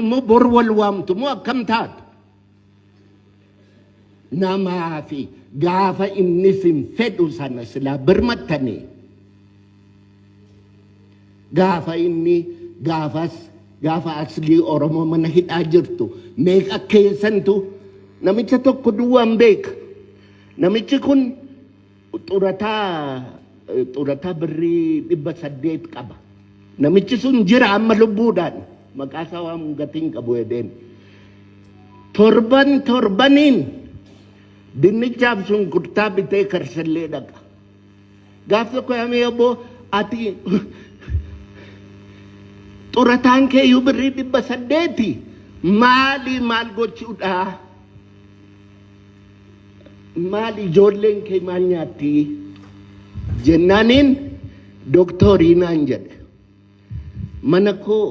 immoo bor wal waamtu moo akkam taatu? Namaa fi gaafa inni sin fedhu sana silaa birmattanii gaafa inni gaafas gaafa aslii Oromoo mana hidhaa jirtu meeqa keessantu namicha tokko duwwaan beeka. Namichi kun xurataa xurataa birrii 800 qaba. Namichi sun jira amma lubbuudhaan maqaa isaa waan gatiin qabu jedheen. Torban torbaniin dinnichaaf shunkurtaa bitee karsallee dhaqa. Gaaf tokko yaamee obbo ati xurataan keeyyuu birrii 800 maali maal gochuudha? Maal ijoolleen kee maal nyaatti? Jennaaniin dooktorii naan jedhe. Mana koo